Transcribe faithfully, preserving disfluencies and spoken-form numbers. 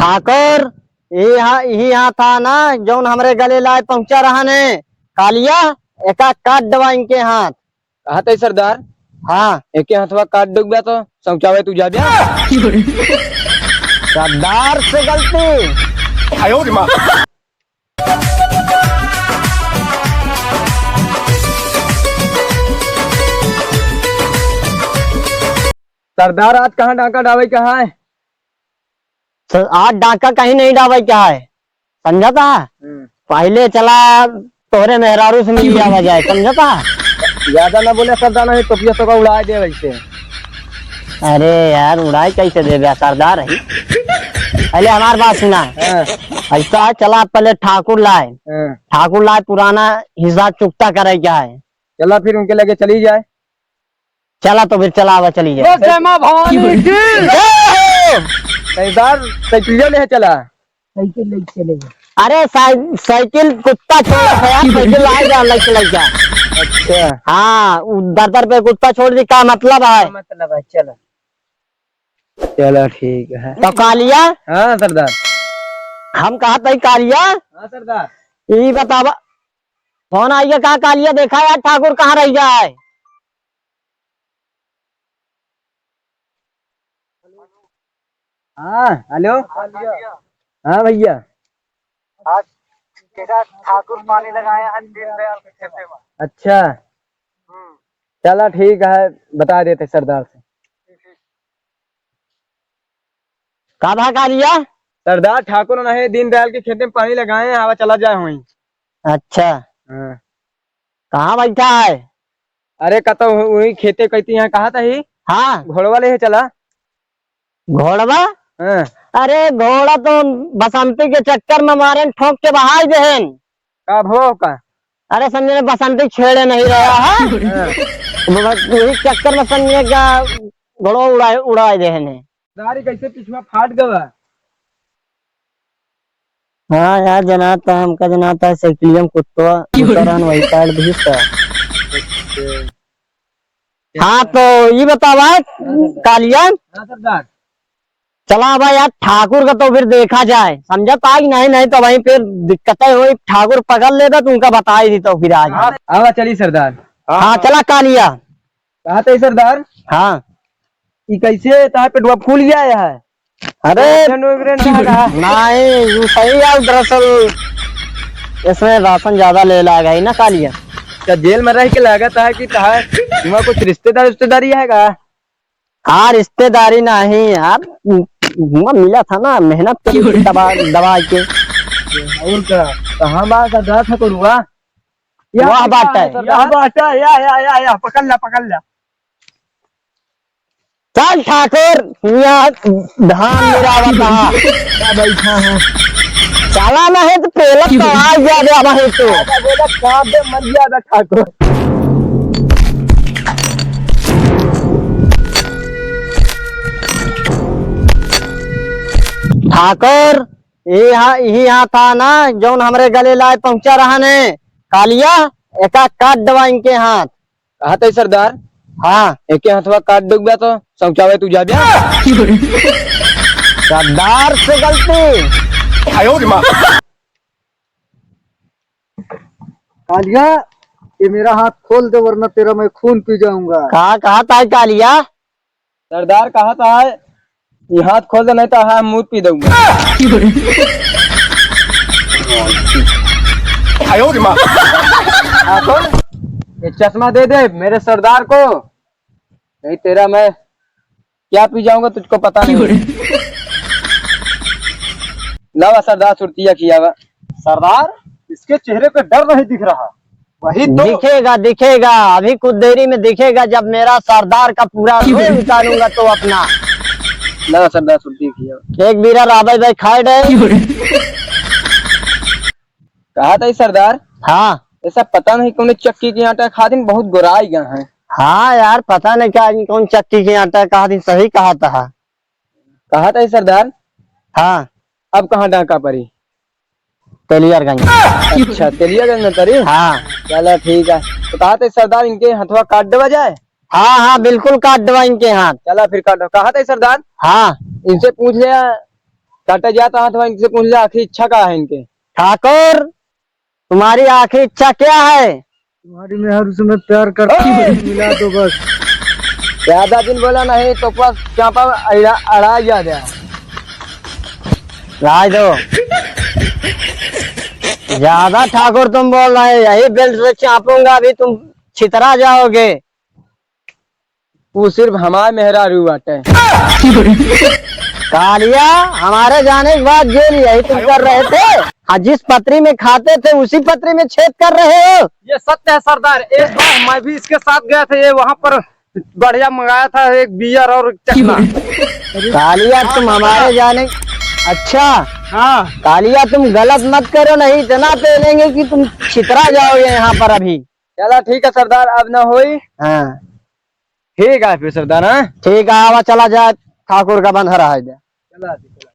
ठाकुर, यही हा-, यही हाथ हा ना, जौन हमरे गले लाए पहुंचा रहन है। कालिया, एका काट देवा इनके हाथ। कहत है सरदार। हाँ। एके हथवा काट देबा तो सौंचावे तू जाबे। सरदार से गलती। आयो रे माँ। सरदार, आज कहाँ डाका डावे का है? स-, आज डाका कहीं नहीं डावे का है, समझा था? हम्म। पहले चला तोहरे मेहरारू से मिल जावा जाए, समझा था? ज्यादा ना बोले सरदार, नहीं टोपिया तो का उड़ाए दे वैसे। अरे यार, उड़ाए कैसे देबे, सरदार है। पहले हमार बात सुना। हाँ। ऐसा है, चला पहले ठाकुर लाए। हाँ। ठाकुर लाए, पुराना हिसाब चुकता करे का है। चला फिर उनके लगे चली जाए। चला तो फिर चला, आवा चली जाए। जय माँ भवानी की। जय हो। सरदार, साइकिलिया ले चला। साइकिल लेके चले गए। अरे साइ-, साइकिल कुत्ता छोड़ है यार, साइकिल लाए जा, लेके, लेके जा। अच्छा। हाँ, उ दर दर पे कुत्ता छोड़ दी, का मतलब है? का मतलब है, चलो। चलो ठीक है। तो कालिया? हाँ सरदार। हम कहत है कालिया? हाँ सरदार। ई बतावा, फोन आइए का कालिया, देखा यार ठाकुर कहाँ रह गया है? हाँ, हेलो। हाँ भैया। आज बेटा ठाकुर पानी लगाए हैं दीनदयाल के खेते में। अच्छा। हम्म। चला ठीक है, बता देते सरदार से। का भा कालिया? सरदार ठाकुर नहीं दीनदयाल के खेते में पानी लगाए हैं, आवा चला जाए वहीं। अच्छा। हाँ। कहाँ बैठा है? अरे, कतौ वही खेते कहती यहाँ, कहाँ तही? हाँ। घोड़वा ले है, चला। घोड़वा? हाँ। अरे, घोड़ा तो बसंती के चक्कर में मारे ठोक के बहाई देहन। का भो का? अरे, समझे, बसंती छेड़े नहीं रहा है। हाँ। बस वही चक्कर में समझे का घोड़वा उड़ाए, उड़ाए देहन है। गाड़ी कैसे पिछवा फाट गवा? हाँ यार, जनाता है, हमका जनाता है, साइकिलिया में कुत्ता उतर रहन, वही काट दिस का। अच्छा। हाँ, तो ये बतावा, हाँ, सरदार। कालिया? हाँ, सरदार। चला भाई यार, ठाकुर का तो फिर देखा जाए, समझा था कि नहीं, नहीं तो वहीं पे दिक्कतें हुई, ठाकुर पकड़ लेता तो उनका बताई दी तो फिर आज। हाँ, आवा चली सरदार। हाँ, हाँ। चला कालिया। कहा था सरदार? हाँ। ई कैसे तार पेटवा फूल गया है? अरे, रेंट वेंट ना रहा। नहीं, यू सही है, दरअसल इसमें राशन ज्यादा ले लाग है ना कालिया। क्या जेल में रह के लागत है कि तार, तुम्हारा कुछ रिश्तेदार, रिश्तेदारी है का? हाँ, रिश्तेदारी नहीं यार, हुआ मिला था ना, मेहनत करी थी दबा, दबा के। और का? कहाँ बात है, दस है तो रुआ? या वाह, बात है। या बात है, या, या, या, या, पकड़ ला, पकड़ ला। चल ठाकुर, यहाँ धान मेरावा कहा। क्या बैठा है? चला ना है तो पेला तो आ गया रे, अब है तो। बोला, काट दे, मर गया था ठाकुर। ठाकुर, ये हा-, यही हाथ हा ना, जौन हमरे गले लाए पहुंचा रहन है। कालिया, एका काट देवा इनके हाथ। कहत है सरदार। हाँ। एके हथवा काट देबा तो सौंचावे तू जाबे। सरदार से गलती। आयो रे माँ। कालिया, ये मेरा हाथ खोल दे, वरना तेरा मैं खून पी जाऊंगा। का कहत है कालिया? सरदार कहत है, ये हाथ खोल दे, नहीं तो हाँ, मुंह पी दूंगा। आयो रे माँ। ठाकुर, ये चश्मा दे दे मेरे सरदार को, नहीं तेरा मैं क्या पी जाऊंगा, तुझको पता नहीं। लावा सरदार, सुरतिया किया वा। सरदार, इसके चेहरे पे डर नहीं दिख रहा। वही तो। दिखेगा, दिखेगा, अभी कुछ देरी में दिखेगा, जब मेरा सरदार का पूरा रोल उतारूंगा तो अपना। लावा सरदार, सुरतिया किया वा। एक बीरा राबे भाई खाए डे। कहा था सरदार? हाँ। ऐसा पता नहीं कौन चक्की के आटा खा दिन बहुत गोराई गया है। हाँ यार, पता नहीं क्या कौन चक्की के आटा खा दिन, सही कहा था। कहा था सरदार? हाँ। अब कहाँ डाका परी? तेलियरगंज। अच्छा, तेलियरगंज में परी? हाँ। चला ठीक है। तो कहा था सरदार, इनके हथवा काट देवा जाए? हाँ, हाँ, बिल्कुल काट देवा इनके हाथ। चला फिर काटो। कहा था सरदार? हाँ। इनसे पूछ लिया, कट जाता हाथ में इनसे, पूछ ले आखिरी इच्छा का है इनके। ठाकुर, तुम्हारी आखिरी इच्छा क्या है? तुम्हारी मेहर से मैं प्यार करता हूँ, मिला दो बस। ज्यादा दिन बोला नहीं तो बस चापा अड़ा, अड़ा गया। राज दो। ज्यादा ठाकुर तुम बोल रहे, यही बेल्ट से चापूंगा, अभी तुम छितरा जाओगे। वो सिर्फ हमार मेहरारू बाटे। कालिया, हमारे जाने के बाद जेल यही तुम कर रहे थे। हाँ, जिस पतरी में खाते थे उसी पतरी में छेद कर रहे हो। ये सत्य है सरदार, एक बार मैं भी इसके साथ गया था, ये वहाँ पर बढ़िया मंगाया था एक बियर और चखना। कालिया, तुम हमारे जाने, अच्छा। हाँ। कालिया, तुम गलत मत करो, नहीं इतना पेलेंगे कि तुम छितरा जाओगे यहाँ पर अभी। चला ठीक है सरदार, अब ना होई। हाँ। ठीक है फिर सरदार, हाँ? ठीक है, आवा चला जाए, ठाकुर का बंधरा है जा। चला।